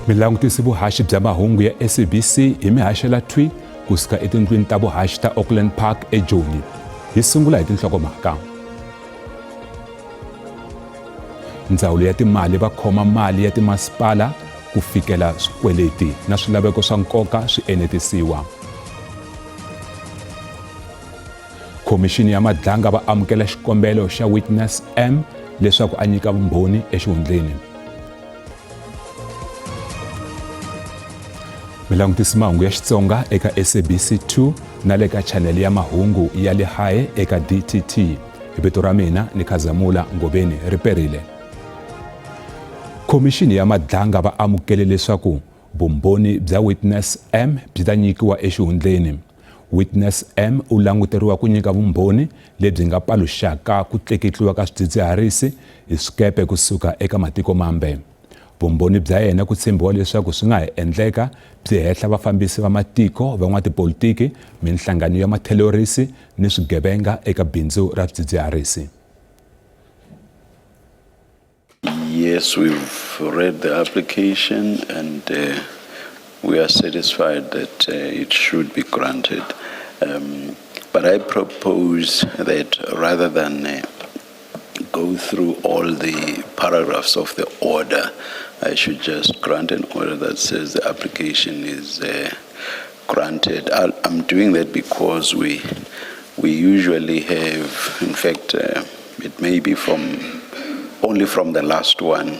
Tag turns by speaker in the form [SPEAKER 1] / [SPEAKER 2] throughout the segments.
[SPEAKER 1] Mi langutisi vuhaxi bya mahungu ya SABC hi mi haxela thwi kusuka etindlwini ta vuhaxi ta Auckland Park eJoni. Hi sungula hi tinhlokomhaka. Ndzawulo ya timali va khoma mali ya timasipala ku fikela swikweleti na swilaveko swa nkoka swi enetisiwa. Khomixini ya Madlanga va amukela xikombelo xa Witness M leswaku a nyika vumbhoni exihundleni. Mi langutisi mahungu ya Xitsonga eka SABC 2 na le ka chanele ya mahungu ya le hae eka DTT. Hi vito ra mina ni Khazamula Ngobeni ri perile. Khomixini ya Madlanga va amukele leswaku vumbhoni bya Witness M byi ta nyikiwa exihundleni. Witness M u languteriwa ku nyika vumbhoni lebyi nga paluxaka ku tleketliwa ka swidzidziharisi hi swikepe kusuka eka matiko mambe. Vumbhoni bya yena ku tshembiwa leswaku swi nga ha endleka byi hehla vafambisi va matiko, van'watipolitiki, minhlangano ya mathelorisi ni swigevenga eka bindzu ra swidzidziharisi.
[SPEAKER 2] Yes, we've read the application and we are satisfied that it should be granted. But I propose that rather than go through all the paragraphs of the order, I should just grant an order that says the application is granted. I'm doing that because we usually have, in fact, it may be from only from the last one.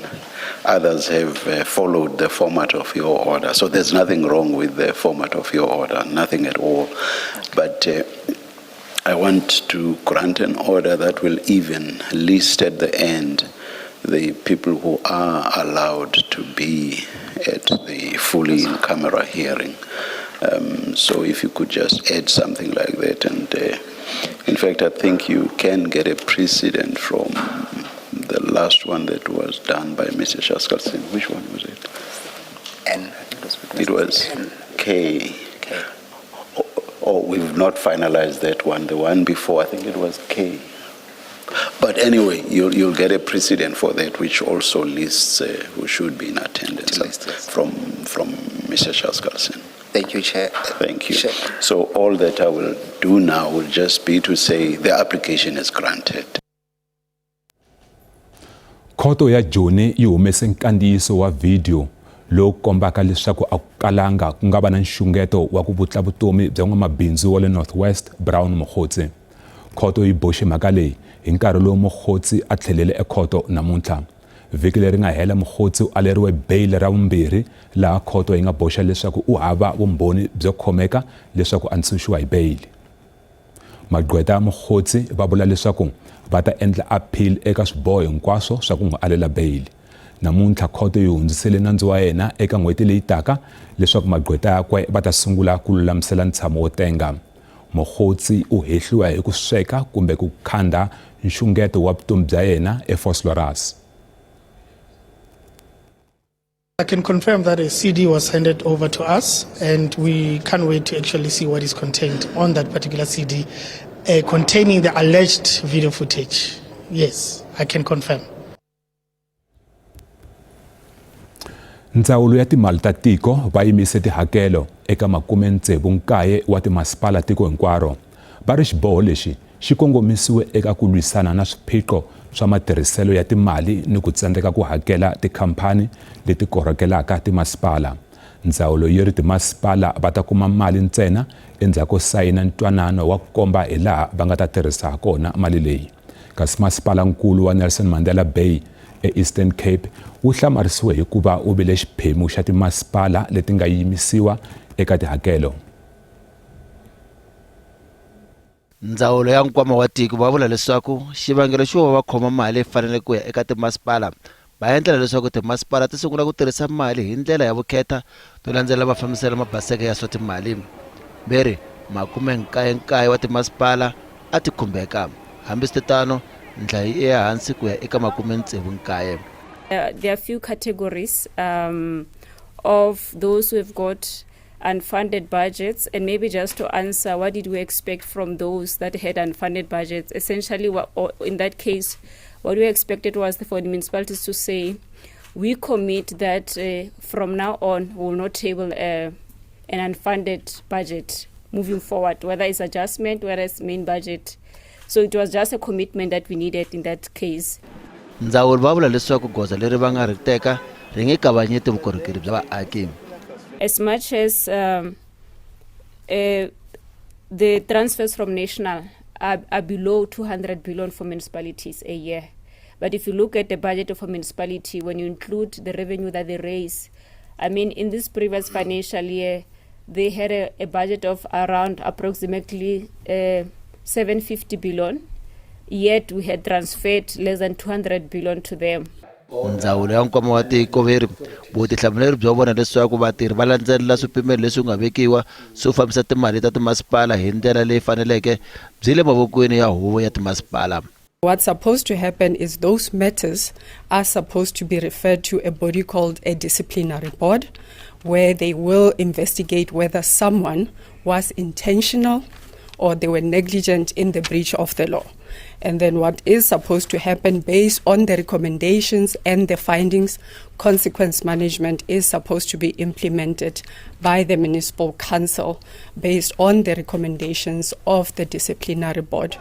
[SPEAKER 2] Others have followed the format of your order. So there's nothing wrong with the format of your order, nothing at all. But I want to grant an order that will even list at the end the people who are allowed to be at the fully in camera hearing. So if you could just add something like that. And in fact, I think you can get a precedent from the last one that was done by Mr. Chaskalson. Which one was it?
[SPEAKER 3] N. I think it was,
[SPEAKER 2] It was
[SPEAKER 3] N.
[SPEAKER 2] K.
[SPEAKER 3] K.
[SPEAKER 2] Oh, we've not finalized that one. The one before, I think it was K. But anyway, you'll get a precedent for that, which also lists who should be in attendance
[SPEAKER 3] List, yes.
[SPEAKER 2] from Mr. Chaskalson.
[SPEAKER 3] Thank you, Chair.
[SPEAKER 2] Thank you.
[SPEAKER 3] Chair.
[SPEAKER 2] So all that I will do now will just be to say the application is granted.
[SPEAKER 1] Khoto ya Joni yi humese nkandziyiso wa vhidiyo lowu kombaka leswaku a ku kalanga ku nga va na nxungeto wa ku vutla vutomi bya n'wamabindzu wa le North West Brown Mogotsi. Khoto yi boxe mhaka leyi hi nkarhi lowu Mogotsi a tlhelele ekhoto namuntlha. Vhiki leri nga hela Mogotsi u aleriwe beyili ra vumbirhi laha khoto yi nga boxa leswaku u hava vumbhoni byo khomeka leswaku a ntshunxiwa hi beyili. Magqweta ya Mogotsi va vula leswaku va ta endla appeal eka swiboho hinkwaswo swa ku n'wi alela beyili. Namuntlha khoto yi hundzisele nandzu wa yena eka n'hweti leyi taka leswaku magqweta yakwe va ta sungula ku lulamisela ntshamo wo tenga. Mogotsi u hehliwa hi ku sweka kumbe ku khandha nxungeto wa vutomi bya yena eVosloorus.
[SPEAKER 4] I can confirm that a CD was handed over to us, and we can't wait to actually see what is contained on that particular CD, containing the alleged video footage. Yes, I can confirm.
[SPEAKER 1] Ndzawulo ya timali ta tiko va yimise tihakelo eka 69 wa timasipala tiko hinkwaro. Va ri xiboho lexi xi kongomisiwe eka ku lwisana na swiphiqo swa matirhiselo ya timali ni ku tsandzeka ku hakela tikhamphani leti korhokelaka timasipala. Ndzawulo yi ri timasipala va ta kuma mali ntsena endzhaku ko sayina ntwanano wa ku komba hilaha va nga ta tirhisa hakona mali leyi. Kasi masipala-nkulu wa Nelson Mandela Bay eEastern Cape wu hlamarisiwe hi ku va wu vile xiphemu xa timasipala leti nga yimisiwa eka tihakelo.
[SPEAKER 5] Ndzawulo ya Nkwama wa Tiko va vula leswaku xivangelo xo va va khoma mali leyi faneleke ku ya eka timasipala va endlela leswaku timasipala ti sungula ku tirhisa mali hi ndlela ya vukheta no landzelela mafambiselo lama baseke ya swa timali. Ve ri 99 wa timasipala a ti khumbeka. Hambiswiritano, nhlayo yi ehansi ku ya eka 69.
[SPEAKER 6] There are few categories of those who have got unfunded budgets, and maybe just to answer what did we expect from those that had unfunded budgets, essentially what, in that case what we expected was for the municipalities to say, We commit that from now on, we will not table an unfunded budget moving forward, whether it's adjustment, whether it's main budget. So it was just a commitment that we needed in that case.
[SPEAKER 5] Ndzawulo va vula leswaku goza leri va nga ri teka ri nge kavanyeti vukorhokeri bya vaaki.
[SPEAKER 6] As much as the transfers from national are below 200 billion for municipalities a year. But if you look at the budget of a municipality, when you include the revenue that they raise, I mean, in this previous financial year, they had a budget of around approximately 750 billion, yet we had transferred less than 200 billion to them.
[SPEAKER 5] Ndzawulo ya Nkwama wa Tiko va ri vutihlamuleri byo vona leswaku vatirhi va landzelela swipimelo leswi nga vekiwa swo fambisa timali ta timasipala hi ndlela leyi faneleke byi le mavokweni ya huvo ya timasipala.
[SPEAKER 7] What's supposed to happen is those matters are supposed to be referred to a body called a disciplinary board, where they will investigate whether someone was intentional or they were negligent in the breach of the law. And then what is supposed to happen based on the recommendations and the findings, consequence management is supposed to be implemented by the municipal council based on the recommendations of the disciplinary board.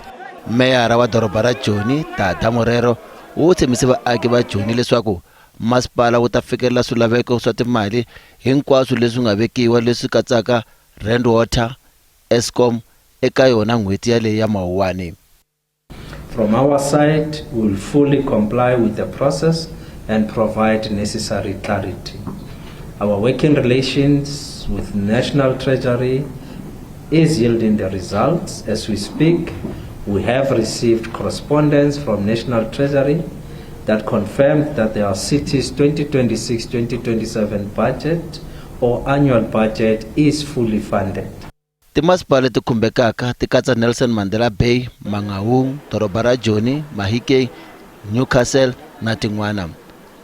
[SPEAKER 5] Meyara wa doroba ra Joni, Dada Morero, wu tshembise vaaki va Joni leswaku masipala wu ta fikelela swilaveko swa timali hinkwaswo leswi nga vekiwa leswi katsaka Rand Water, Eskom eka yona n'hweti yaleyi ya Mawuwani.
[SPEAKER 8] From our side, we will fully comply with the process and provide necessary clarity. Our working relations with National Treasury is yielding the results. As we speak, we have received correspondence from National Treasury that confirmed that their city's 2026-2027 budget or annual budget is fully funded.
[SPEAKER 5] Timasipala leti khumbekaka ti katsa Nelson Mandela Bay, Mangaung, doroba ra Joni, Mahikeng, Newcastle na tin'wana.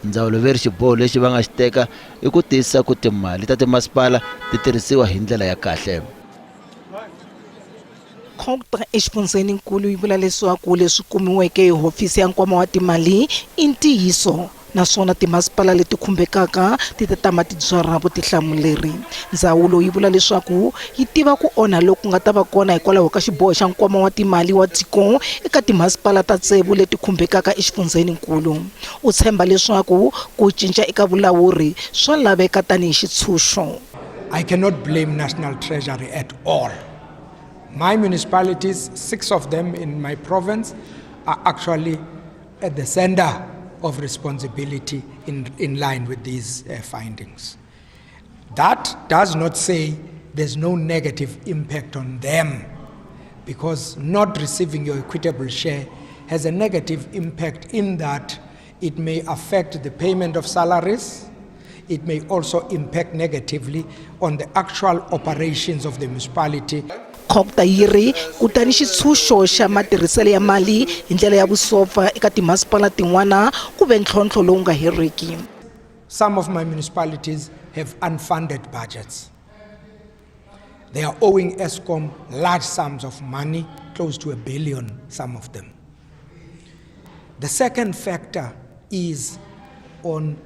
[SPEAKER 5] Ndzawulo va ri xiboho lexi va nga xi teka i ku tiyisisa ku timali ta timasipala ti tirhisiwa hi ndlela ya kahle.
[SPEAKER 9] COGTA exifundzheninkulu yi vula leswaku leswi kumiweke hi hofisi ya Nkwama wa Timali i ntiyiso naswona timasipala leti khumbekaka ti ta tama ti byarha vutihlamuleri. Ndzawulo yi vula leswaku yi tiva ku onha loku nga ta va kona hikwalaho ka xiboho xa Nkwama wa Timali wa Tiko eka timasipala ta tsevu leti khumbekaka exifundzheninkulu. U tshemba leswaku ku cinca eka vulawuri swa laveka tanihi xitshunxo.
[SPEAKER 10] I cannot blame National Treasury at all. My municipalities, six of them in my province, are actually at the center of responsibility in line with these findings. That does not say there's no negative impact on them, because not receiving your equitable share has a negative impact in that it may affect the payment of salaries. It may also impact negatively on the actual operations of the municipality.
[SPEAKER 9] COGTA yi ri kutani xitshunxo xa matirhiselo ya mali hi ndlela ya vusopfa eka timasipala tin'wana ku ve ntlhontlho lowu nga heriki.
[SPEAKER 10] Some of my municipalities have unfunded budgets. They are owing Eskom large sums of money, close to 1 billion, some of them. The second factor is on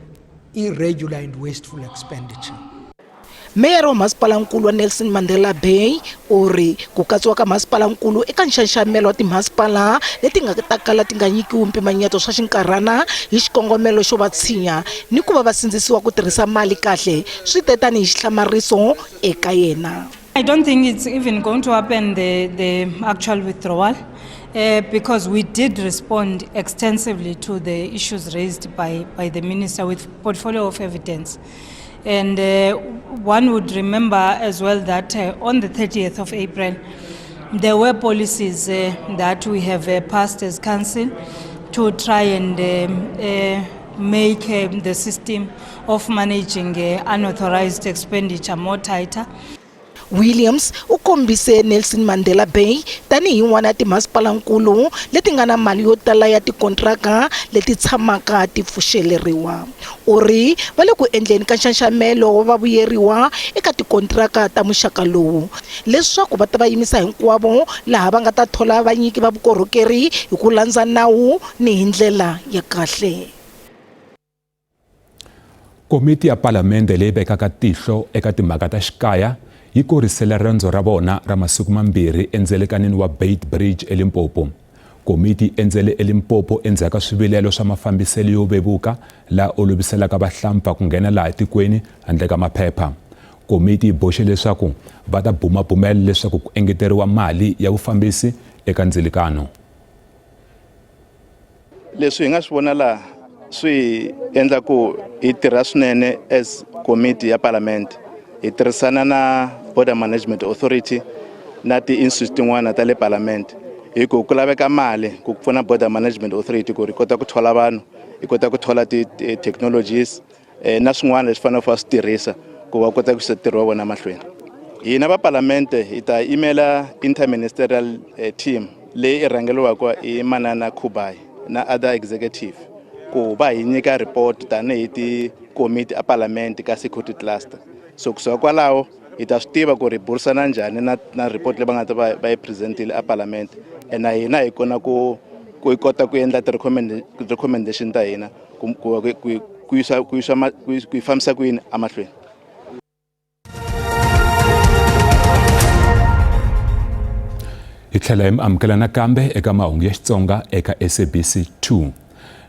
[SPEAKER 10] irregular and wasteful expenditure.
[SPEAKER 9] Meyara wa masipalankulu wa Nelson Mandela Bay u ri ku katsiwa ka masipalankulu eka nxaxamelo wa timasipala leti nga ta kala ti nga nyikiwi mpimanyeto swa xinkarhana hi xikongomelo xo va tshinya ni ku va va sindzisiwa ku tirhisa mali kahle swi te tanihi xihlamariso eka yena.
[SPEAKER 11] I don't think it's even going to happen, the actual withdrawal, because we did respond extensively to the issues raised by the minister with portfolio of evidence. And one would remember as well that on the 30th of April, there were policies that we have passed as council to try and make the system of managing unauthorized expenditure more tighter.
[SPEAKER 9] Williams u kombise Nelson Mandela Bay tanihi yin'wana ya timasipalankulu leti nga na mali yo tala ya tikontraka leti tshamaka ti pfuxeleriwa. U ri va le ku endleni ka nxaxamelo wa vavuyeriwa eka tikontraka ta muxaka lowu leswaku va ta va yimisa hinkwavo laha va nga ta thola vanyiki va vukorhokeri hi ku landza nawu ni hi ndlela ya kahle.
[SPEAKER 1] Komiti ya Palamende leyi vekaka tihlo eka timhaka ta xikaya yi kurisele rendzo ra vona ra masiku mambirhi endzelekanini wa Beit Bridge eLimpopo. Komiti yi endzele eLimpopo endzhaku ka swivilelo swa mafambiselo yo vevuka laha oloviselaka vahlampfa ku nghena laha etikweni handle ka maphepha. Komiti yi boxe leswaku va ta bumabumela leswaku ku engeteriwa mali ya vufambisi eka ndzilikano.
[SPEAKER 12] Leswi hi nga swi vona laha swi hi endla ku hi tirha swinene as komiti ya palamende hi tirhisana na border management authority na ti-institute tin'wana ta le palamende hi ku ku laveka mali ku pfuna border management authority ku ri kota ku thola vanhu yi kota ku thola ti-technologies eh, na swin'wana leswi faneleke va swi tirhisa ku va kota ku yisa ntirho wa vona mahlweni hina va palamente hi ta yimela interministerial eh, team leyi i rhangeriwaka hi manana khubayi na other executive ku va hi nyika report tanihi tikomiti a palamente ka security cluster so kusuka kwalaho hi ta swi tiva ku ri burisana njhani na, na report leyi va nga ta va, va yi presentile a palamente and na hina hi kona ku ku hi kota ku endla ti-recommendation ta hina ku ku ku ku yisa ku yisa ku yi fambisa ku yini emahlweni
[SPEAKER 1] hi tlhela hi mi amukela nakambe eka mahungu ya Xitsonga eka SABC 2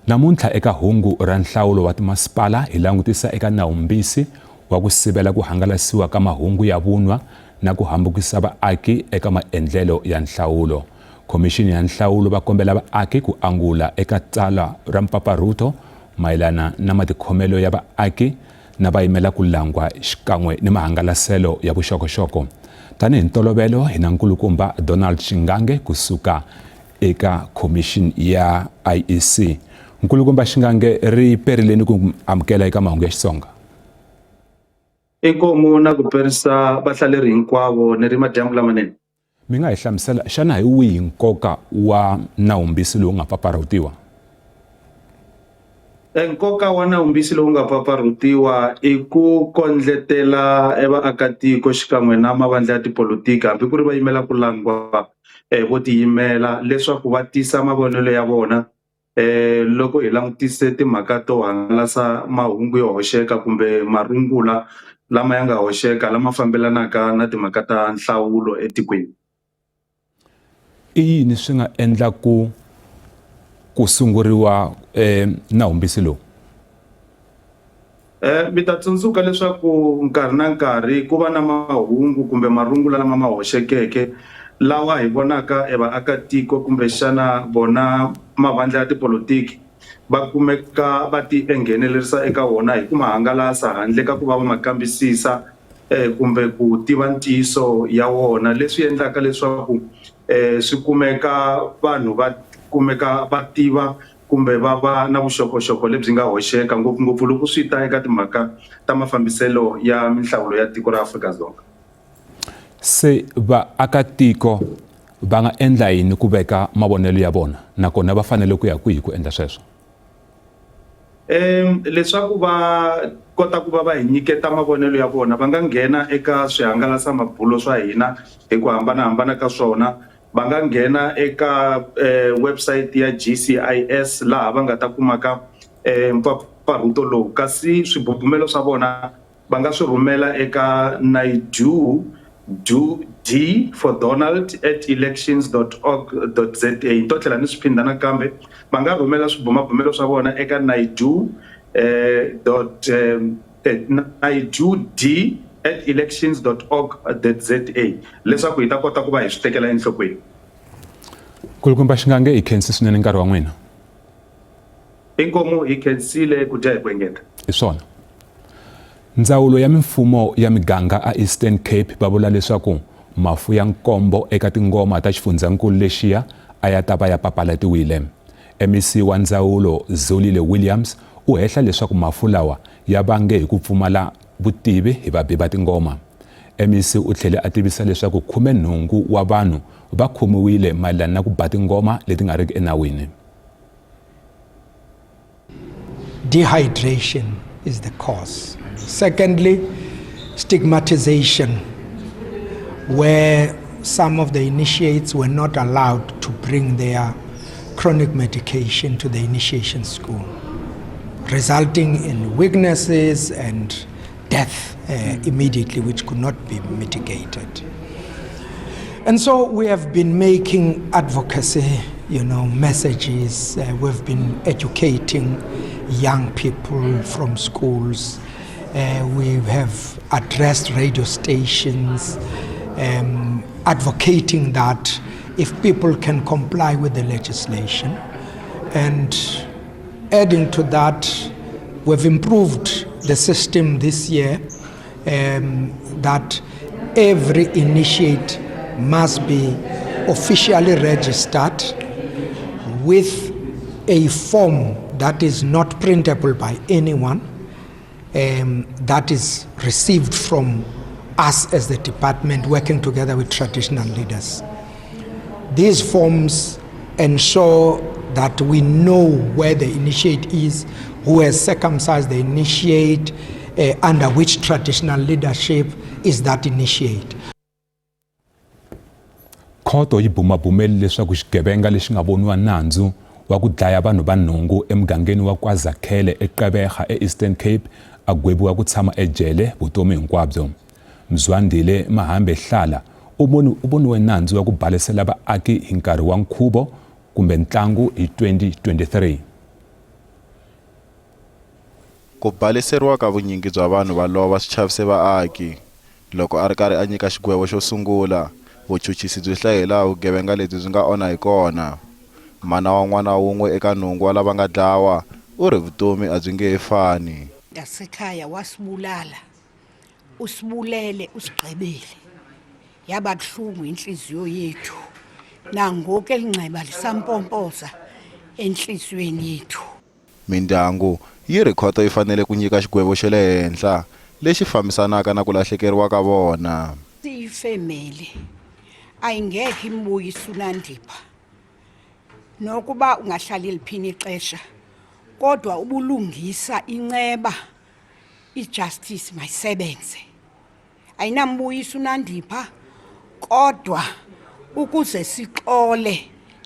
[SPEAKER 1] namuntlha eka hungu ra nhlawulo wa timasipala hi langutisa eka nawumbisi wa ku sivela ku hangalasiwa ka mahungu ya vunwa na ku hambukisa vaaki eka maendlelo ya nhlawulo Khomixini ya nhlawulo va kombela vaaki ku angula eka tsalwa ra mpfapfarhuto mayelana na matikhomelo ya vaaki na vayimela ku langwa xikan'we ni mahangalaselo ya vuxokoxoko. Tanihi ntolovelo hi na nkulukumba Donald Xingange kusuka eka khomixini ya IEC. Nkulukumba Xingange ri perile ni ku amukela eka mahungu ya Xitsonga.
[SPEAKER 13] Inkomu na ku perisa vahlaleri hinkwavo ni ri madyambu lamanene.
[SPEAKER 1] Mi nga hi hlamusela, xana hi wihi nkoka wa nawumbisi lowu nga pfapfarhutiwa?
[SPEAKER 13] Nkoka wa nawumbisi lowu nga pfapfarhutiwa i ku kondletela vaakatiko xikan'we na mavandla ya tipolotiki hambi ku ri va yimela ku langwa vo tiyimela leswaku va tisa mavonelo ya vona Loko hi langutise timhaka to hangalasa mahungu yo hoxeka kumbe marungula lama ya nga hoxeka lama fambelanaka na timhaka ta nhlawulo etikweni.
[SPEAKER 1] I yini swi nga endla ku ku sunguriwa nawumbisi lowu?
[SPEAKER 13] Mi ta tsundzuka leswaku nkarhi na nkarhi ku va na mahungu kumbe marungula lama ma hoxekeke lawa hi vonaka e vaakatiko kumbexana vona mavandla ya tipolotiki va kumeka va ti enghenelerisa eka wona hi ku ma hangalasa handle ka ku va va ma kambisisa kumbe ku tiva ntiyiso ya wona leswi endlaka leswaku swi kumeka vanhu va kumeka va tiva kumbe va va na vuxokoxoko lebyi nga hoxeka, ngopfu-ngopfu loko swi ta eka timhaka ta mafambiselo ya minhlawulo ya tiko ra Afrika-Dzonga.
[SPEAKER 1] Se vaaka-tiko va nga endla yini ku veka mavonelo ya vona, nakona va fanele ku ya kwihi ku endla sweswo?
[SPEAKER 13] Leswaku va kota ku va va hi nyiketa mavonelo ya vona, va nga nghena eka swihangalasamabhulo swa hina hi ku hambana-hambana ka swona, Va nga nghena eka website ya GCIS laha va nga ta kumaka mpfapfarhuto lowu kasi swibubumelo swa vona va nga swi rhumela eka Naidoo do D for Donald at elections dot org dot za. Ni to tlhela ni swi phindha nakambe, va nga rhumela swibumabumelo swa vona eka Naidoo dot Naidoo D at elections dot org dot za leswaku hi ta kota ku va hi swi tekela enhlokweni.
[SPEAKER 1] Nkulukumba Xingange, hi khensi swinene nkarhi wa n'wina.
[SPEAKER 13] Inkomu, hi khensile ku dya hi ku engeta.
[SPEAKER 1] Hi swona. Ndzawulo ya mimfumo ya miganga a Eastern Cape va vula leswaku mafu ya nkombo eka tingoma ta xifundzhankulu lexiya a ya ta va ya papalatiwile. MEC wa ndzawulo Zolile Williams u hehla leswaku mafu lawa ya vange hi ku pfumala vutivi hi vabi va tingoma. MEC u tlhele a tivisa leswaku 18 wa vanhu va khomiwile mayelana na ku ba tingoma leti nga riki enawini.
[SPEAKER 10] Dehydration is the cause. Secondly, stigmatization, where some of the initiates were not allowed to bring their chronic medication to the initiation school. resulting in weaknesses and death immediately, which could not be mitigated. And so we have been making advocacy, you know, messages. We've been educating young people from schools. We have addressed radio stations, advocating that if people can comply with the legislation. And adding to that, we've improved the system this year that every initiate must be officially registered with a form that is not printable by anyone, that is received from us as the department working together with traditional leaders. These forms ensure that we know where the initiate is, who has circumcised the initiate, under which traditional leadership is that initiate.
[SPEAKER 1] Khoto yi bumabumele leswaku xigevenga lexi nga voniwa nandzu wa ku dlaya vanhu va nhungu emugangeni wa KwaZakhele eGqeberha eEastern Cape a gweviwa ku tshama ejele vutomi hinkwabyo. Mzwandile Mahambe Hlala u voniwe nandzu wa ku balesela vaaki hi nkarhi wa nkhuvo kumbe ntlangu hi 2023.
[SPEAKER 14] Ku baleseriwa ka vunyingi bya vanhu va lova swi chavise vaaki. Loko a ri karhi a nyika xigwevo xo sungula, vuchuchisi byi hlaye hilaha vugevenga lebyi byi nga onha hi kona. Mana wa n'wana wun'we eka nhungu wa lava nga dlawa u ri vutomi a byi nge he fani.
[SPEAKER 15] Ngasekhaya wasibulala, usibulele, usigqibile. Yaba buhlungu inhliziyo yethu. Nangoku eli nxeba lisampompoza enhliziyweni yethu.
[SPEAKER 14] Mindyangu yi ri khoto yi fanele ku nyika xigwevo xa le henhla lexi fambisanaka na ku lahlekeriwa ka vona.
[SPEAKER 15] Siyifemeli ayingekhe imbuyise uNandipha nokuba ungahlala eliphini ixesha, kodwa ubulungisa inceba, ijustice mayisebenze. Ayinambuyisa uNandipha, kodwa ukuze sixole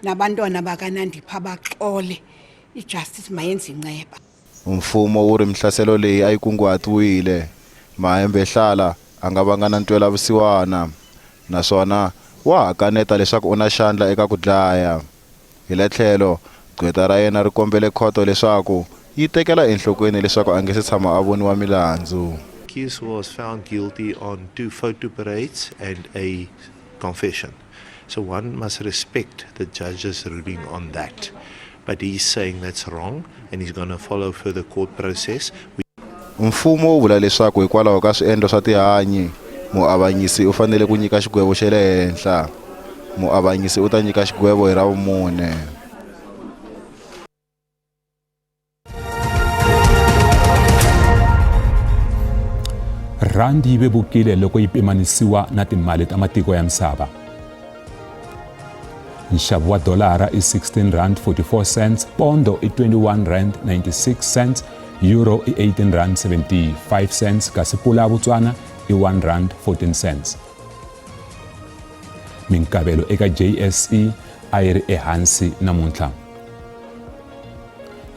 [SPEAKER 15] nabantwana bakaNandipha baxole, ijustice mayenze inceba.
[SPEAKER 14] Mfumo wu ri mihlaselo leyi a yi kunguhatiwile. Mahembe Hlala a nga vanga na ntwelavusiwana naswona wa ha kaneta leswaku u na xandla eka ku dlaya. Hi le tlhelo, gqweta ra yena ri kombele khoto leswaku yi tekela enhlokweni leswaku a nge se tshama a voniwa milandzu.
[SPEAKER 16] Accused was found guilty on 2 photo parades and a confession. So one must respect the judge's ruling on that. But he's saying that's wrong and he's going to follow further court process.
[SPEAKER 14] Mfumo wu vula leswaku hikwalaho ka swiendlo swa tihanyi, muavanyisi u fanele ku nyika xigwevo xa le henhla. Muavanyisi u ta nyika xigwevo hi Ravumune.
[SPEAKER 1] Rhandi yi vevukile loko yi pimanisiwa na timali ta matiko ya misava. Nxavo wa dolara i 16 rand 44 cents, pondo i 21 rand 96 cents, euro i 18 rand 75 cents, kasi pula ya Botswana i 1 rand 14 cents. Minkavelo eka JSE a yi ri ehansi namuntlha.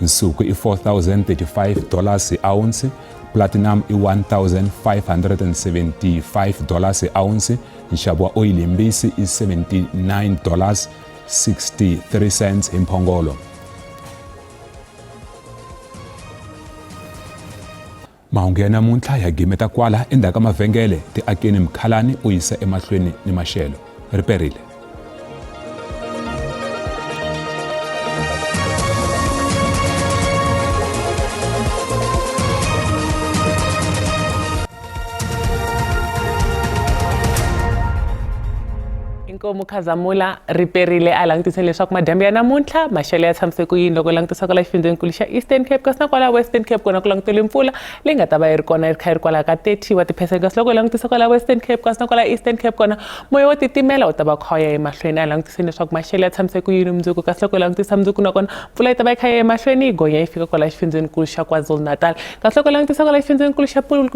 [SPEAKER 1] Nsuku i 4035 dollars hi ounce, platinum i 1575 dollars hi ounce, nxavo wa oyili yimbisi i 79 dollars 63 cents hi mphongolo. Mahungu ya namuntlha ya gimeta kwala endzhaku ka mavhengele tiakeni Mkhalani u yisa emahlweni ni maxelo. Ri perile.
[SPEAKER 17] Inkomu Khazamula riperile a langutiseni leswaku madyambu ya namuntlha maxelo ya tshamise ku yini loko langutisa kwala xifundzenikulu xa Eastern Cape kasi na kwala Western Cape kona ku langutele mpfula leyi nga ta va yi ri kona yi ri kha yi ri kwala ka 30 wa tiphesente kasi loko hi langutisa kwala Western Cape kasi na kwala Eastern Cape kona moya wo titimela wu ta va kha wu ya emahlweni a langutiseni leswaku maxelo ya tshamise ku yini mundzuku kasi loko hi langutisa mundzuku nakona mpfula yi ta va yi kha yi ya emahlweni yi gonya yi fika kwala xifundzenikulu xa KwaZulu-Natal kasi loko hi langutisa kwala xifundzenikulu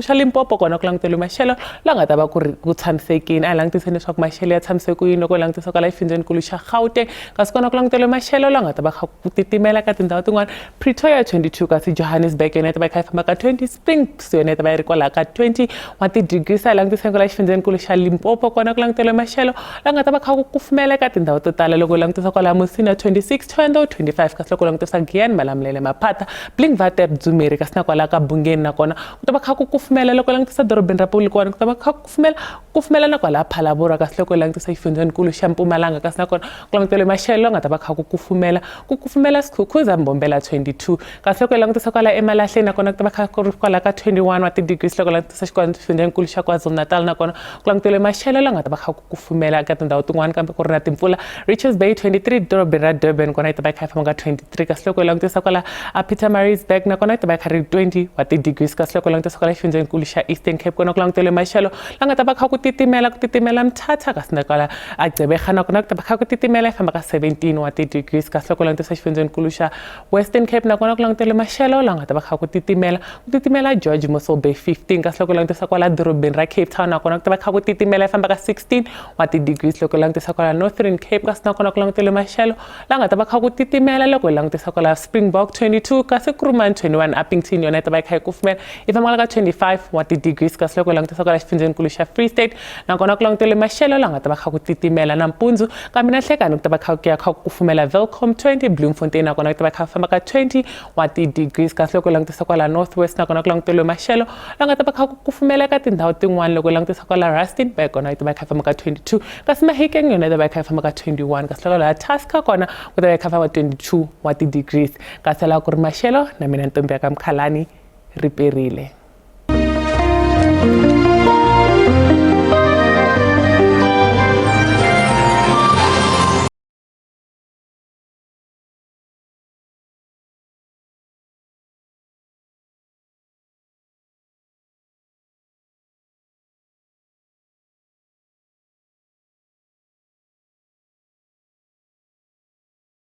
[SPEAKER 17] xa Limpopo kona ku languteriwe maxelo la nga ta va ku ri ku tshamisekile a hi langutiseni leswaku maxelo ya tshamise ku yini loko hi langutisa kwala exifundzhenikulu xa Gauteng kasi kona ku langutele maxelo la nga ta va kha ku titimela ka tindhawu tin'wana Pretoria 22 kasi Johannesburg yona yi ta va yi kha yi famba ka 20 Springs yona yi ta va yi ri kwalaho ka 20 wa ti-degrees a hi langutiseni kwala exifundzhenikulu xa Limpopo kona ku langutele maxelo la nga ta va kha ku kufumela eka tindhawu to tala loko u langutisa kwalaho Musina 26 Thohoyandou 25 kasi loko u langutisa Giyani Malamulele Maphatha Blinkwater Dzumeri kasi na kwalaho ka Bungeni nakona ku ta va kha ku kufumela loko u langutisa dorobeni ra Polokwane ku ta va kha ku kufumela ku kufumela na kwalaha Phalaborwa kasi loko u langutisa xifundzhenikulu xa Mpumalanga kasi nakona ku langutele maxelo nga ta va kha ku kufumela ku kufumela Skukuza Mbombela 22 kasi loko u langutisa kwala emalahleni nakona ku ta va kha ku ri kwala ka 21 wa ti-degrees loko u langutisa xifundzhenikulu xa KwaZulu-Natal nakona ku langutele maxelo la nga ta va kha ku kufumela eka tindhawu tin'wana kambe ku ri na timpfula Richards Bay 23 dorobeni ra Durban kona yi ta va yi kha yi famba ka 23 kasi loko hi langutisa kwala a Pietermaritzburg nakona yi ta va yi kha ri 20 wa ti-degrees kasi loko hi langutisa kwala xifundzhenikulu xa Eastern Cape kona ku langutele maxelo la nga ta va kha ku titimela ku titimela Mthatha kasi na kwala a Gqeberha nakona ku ta va kha ku titimela yi famba ka 17 wa ti-degrees kasi loko hi langutisa xifundzhenikulu xa Western Cape nakona ku langutele maxelo la nga ta va kha ku titimela ku titimela George Mossel Bay 15 kasi loko langutisa kwala dorobeni ra Cape Town nakona ku ta va kha ku titimela yi famba ka 16 wa ti-degrees loko langutisa kwala Northern Cape kasi nakona ku langutele maxelo la nga ta va kha ku titimela loko hi langutisa kwala Springbok 22 kasi Kuruman 21 Upington yona yi ta va yi kha yi kufumela yi famba ka 25 wa ti-degrees kasi loko hi langutisa kwala xifundzhenikulu xa Free State nakona ku langutele maxelo la nga ta va kha ku titimela nampundzu kambe na nhlekani ku ta va kha ku ya kha ku kufumela Welkom 20 Bloemfontein nakona ku ta va kha famba ka 20 wa ti-degrees kasi loko langutisa kwala North West nakona ku languteriwe maxelo la nga ta va kha ku kufumela eka tindhawu tin'wana loko langutisa kwala Rustenburg kona yi ta va yi kha famba ka 22 kasi Mahikeng yona yi ta va yi kha yi famba ka 21 kasi loko laha Tusker kona ku ta va yi kha famba 22 wa ti-degrees kasi laha ku ri maxelo na mina ntombi ya ka Mkhalani ri perile.